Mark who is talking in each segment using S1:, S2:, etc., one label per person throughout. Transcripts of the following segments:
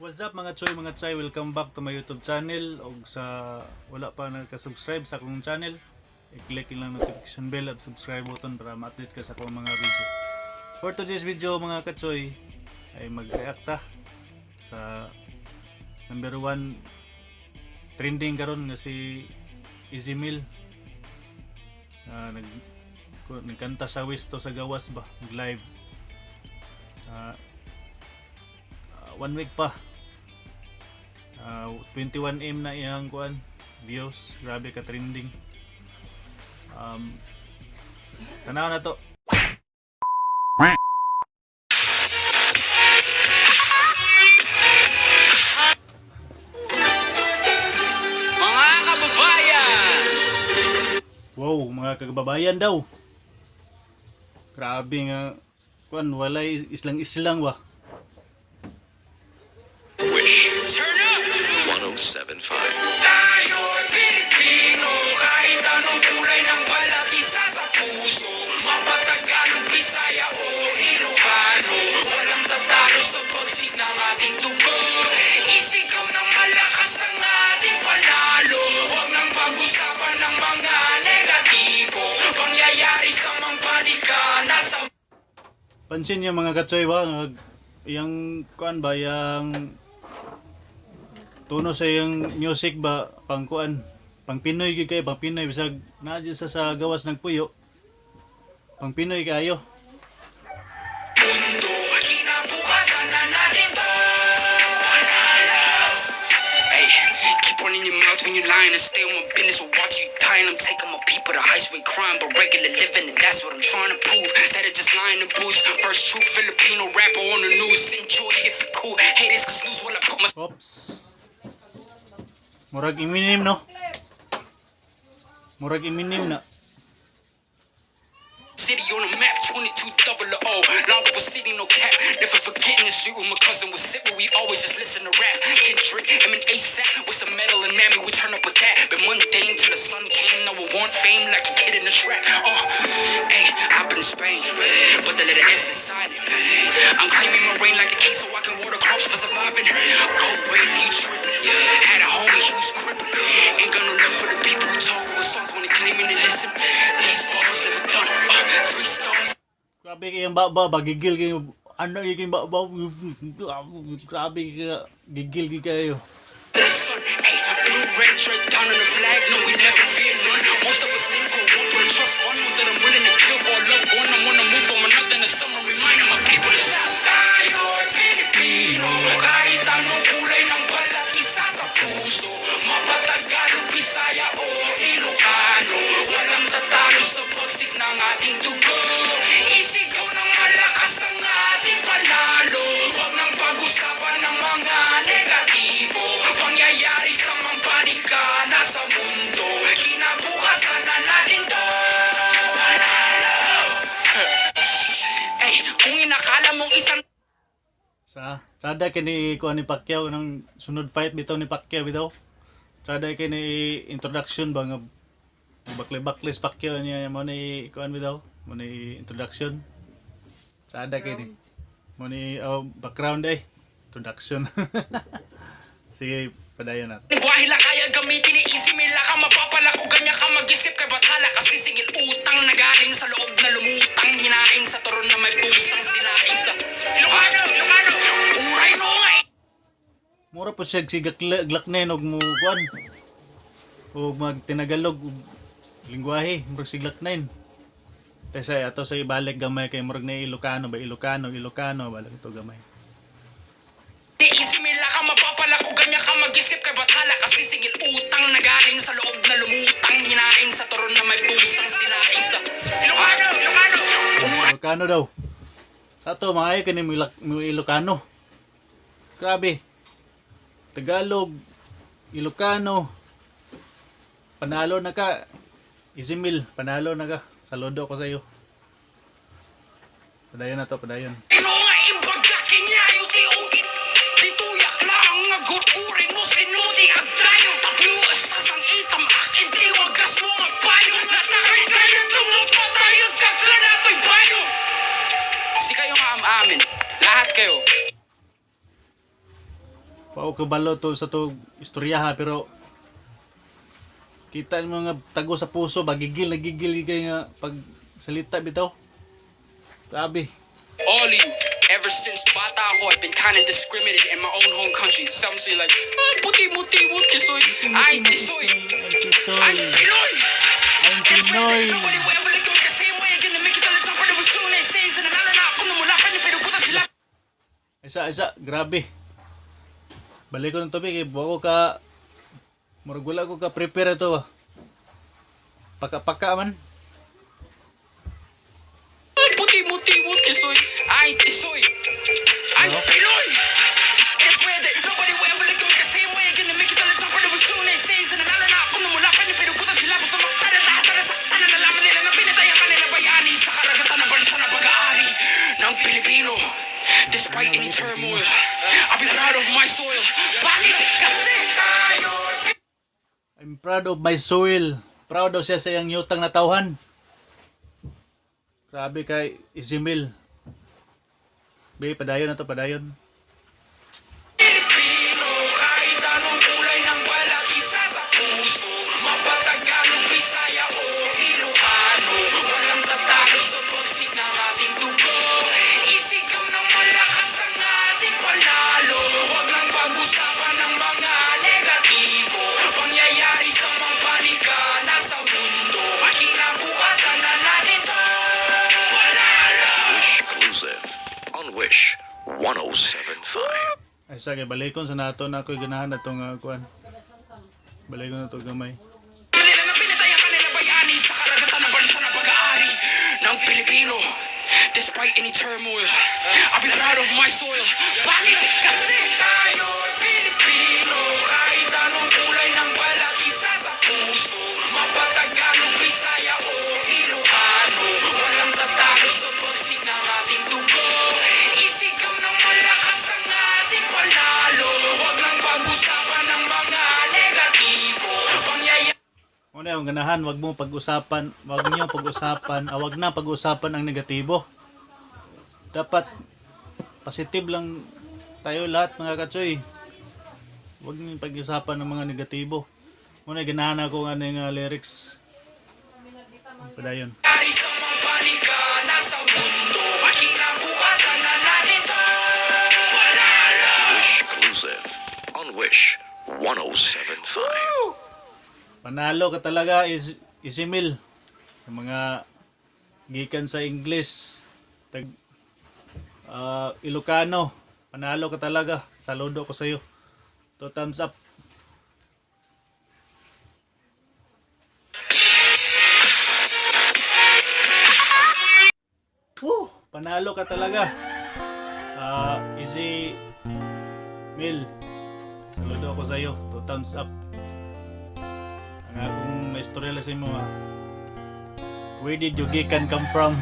S1: What's up, mga choy, mga chay? Welcome back to my YouTube channel. Og sa wala pa nagka-subscribe sa akong channel, i-click lang notification bell at subscribe button para ma-update ka sa akong mga video. For today's video, mga kachoy, ay mag-react ta sa number one trending karon nga si Ez Mil. Nagkanta sa Wisto sa gawas ba, nag-live. One week pa. 21M na iyang kuan views, grabe ka trending. Tanaw na to.
S2: Mga kababayan!
S1: Wow, mga kababayan daw. Grabe nga kuan, walay islang-islang ba.
S2: Wish. Turn up!
S3: 1075.
S2: Tayo'y Pilipino, kahit anong kulay ng balat, isa sa puso. Mapatagalog, Bisaya o Ilocano, walang tatalo sa bagsik ng ating dugo. Isigaw ng malakas ang ating panalo. Huwag nang pag-usapan ng mga negatibo. Pangyayari sa mampanika, nasa
S1: Pansin niyo, mga katsoy ba, yang kuan ba, yang tono sa iyang music ba, pang kuan, pang Pinoy gyud kayo, pang Pinoy bisag naa dyan sa gawas nagpuyo. Pang Pinoy kayo.
S2: Mundo. Kinabukasan na natin to. Panalo! Hey, keep on in your mouth when you lying and stay on my business or watch you dying. I'm taking my people to heights with crime, but regular living, and that's what I'm trying to prove. That it just lying in booths. First true Filipino rapper on the news. Enjoy if you cool. Haters 'cause lose while I put my
S1: Oops. Murag Eminem, no? Murag Eminem na.
S2: City on the map, 22 double O. Long was city, no cap. Never forgetting the street where my cousin was sit, but we always just listen to rap. Kendrick, M and ASAP with some metal and mammy, we turn up with that. Been mundane till the sun came. Now I want fame like a kid in the trap. Hey, I've been in Spain, but the letter S is silent. I'm claiming my reign like a king so I can water crops for surviving. Go wave, you tripping. Had a homie who's crippin'. Ain't got no love for the people who talk over songs when they claiming to listen. These bars never done. Three stars.
S1: Grabe kayong baba, bagigil kayo. Ano yung baba? Grabe ka, gigil gyud kayo.
S2: To the sun. Ay, blue, red, draped down on the flag. No, we never fear none. Most of us didn't grow up with a trust fund. Know that I'm willing to kill for a loved one. I'm on the move from another in the summer. Reminding my people to shout. Tayo'y Pilipino. Kahit anong kulay ng balat, isa sa puso. Mapatagalog, Bisaya o Ilocano. Walang tatalo sa bagsik ng ating dugo. Isigaw ng malakas ang ating panalo. Huwag nang pag-usapan ng mga negatibo. Pangyayari sa mampanika, nasa mundo. Kinabukasan na natin to. Panalo! Ay, kung inakala mong isang
S1: Sa tsada kini kuan ni Pacquiao ng sunod fight bitaw ni Pacquiao bitaw. Tsada kini introduction ba nga bakle-bakle si Pacquiao niya mo ni kuan bitaw, mo ni introduction. Tsada kini. Mo ni, oh, background ay introduction. Sige, padayon na.
S2: lingwahe lang kaya gamitin ni Ez Mil ka mapapala ko ganyan ka mag-isip kay bathala kasi singil utang na galing sa loob na lumutang hinain sa turon na may pusang sinain sa Ilocano, Ilocano, uray no nga eh.
S1: Mura po siya si Gloc 9 og mo kuan. Og magtinagalog og lingwahe, murag si Gloc 9. Tesa ato sa ibalik gamay kay murag na Ilocano ba, Ilocano, Ilocano balik ito gamay.
S2: Ni Ez Mil ka mapapala ko ganyan ka mag-isip kay bathala kasi singil utang na galing sa loob na lumutang hinain sa turon na may pusang sinain sa Ilocano, Ilocano, uray
S1: Ilocano daw. Sa ato maayo kini mo Ilocano. Grabe. Tagalog, Ilocano. Panalo na ka. Ez Mil, panalo na ka. Saludo ko sa iyo. Padayon na to, padayon.
S2: Ino nga imbaga kinyayo ti ugit. Tituyak lang nga gururin mo sinuti agtayo. Tapno asasang itam akin tiwagas mo nga payo. Natakay tayo tumupatayo kakanato'y bayo. Si kayo nga amamin, lahat kayo.
S1: Wa ko kabalo to sa to istoryaha, pero kita mo nga tago sa puso ba, gigil na gigil kay nga pag salita bitaw. Grabe.
S2: All of you. Ever since bata ako, I've been kinda discriminated in my own home country. Some say like, "Ah, puti, muti, muti, soy. Ay, tisoy. I'm Pinoy."
S1: I'm
S2: And it's weird that
S1: Pinoy.
S2: nobody will ever look at me the same way again. To make it tell the top of the soon they say, nanalo na ako na mula pa niyo, pero kuta sila.
S1: Isa, isa, grabe. Balik ko ng tubig eh, buwa ko ka, murag wala ko ka prepare ito ba. Paka-paka man.
S2: Puti, muti, muti, soy. Ay, tisoy. I'm
S1: No.
S2: Pinoy. And it's weird that nobody will ever look at me the same way again. To make it tell the top of the soon they say, nanalo na ako na mula pa niyo, pero kuta sila. Basta magtala lahat na nasaktan na nalaman nila na pinatay ang kanila bayani sa karagatan ng bansa na pag-aari ng Pilipino. Despite any turmoil, I'll be proud of my soil. Bakit? Kasi tayo
S1: I'm proud of my soil. Proud daw siya sa iyang yutang natawhan. Grabe kay Ez Mil. Be, padayon na to, padayon.
S2: Pilipino. Kahit anong kulay ng balat, isa sa puso. Mapatagalog, Bisaya o Ilocano, walang tatalo sa bagsik ng ating dugo. Isigaw ng malakas ang ating panalo. Huwag lang pag-usapan ng mga negatibo. Pangyayari sa mga panika nasa mundo. Kinabukasan na natin to. Panalo!
S3: Exclusive on Wish 107.5.
S1: Ay sa kay balikon sa nato na ako'y ganahan na itong kuan. Balikon na to gamay.
S2: Nila na pinatay ang kanila bayani sa karagatan ng bansa na pag-aari ng Pilipino. Despite any turmoil, I'll be proud of my soil. Bakit? Kasi tayo Pilipino. Kahit anong kulay ng balat, isa sa puso. Mapatagalog, Bisaya o Ilocano, walang tatalo sa bagsik ng ating dugo. Isigaw ng malakas ang ating panalo. Huwag lang pag-usapan ng mga negatibo. Pangyayari
S1: Una yung ganahan, wag mo pag-usapan, wag niyo pag-usapan, wag na pag-usapan ang negatibo. Dapat positive lang tayo lahat, mga katsoy. Wag niyo pag-usapan ng mga negatibo. Muna ganahan ako ng ano yung lyrics. Padayon.
S2: sa mga panika nasa mundo. Kinabukasan na natin to. Panalo!
S3: Exclusive on Wish 107.5.
S1: Panalo ka talaga is Ez Mil. Sa mga gikan sa English, tag Ilocano, panalo ka talaga. Saludo ko sa iyo. Two thumbs up. Woo! Panalo ka talaga. Ez Mil. Saludo ako sa iyo. Two thumbs up. Ang akong may istorya lang sa imo ah. Where did your gikan come from?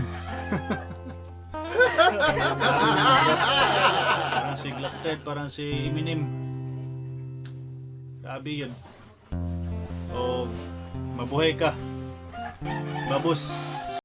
S1: Parang si Glock Ted, parang si Eminem. Grabe yun. O, mabuhay ka. Babus.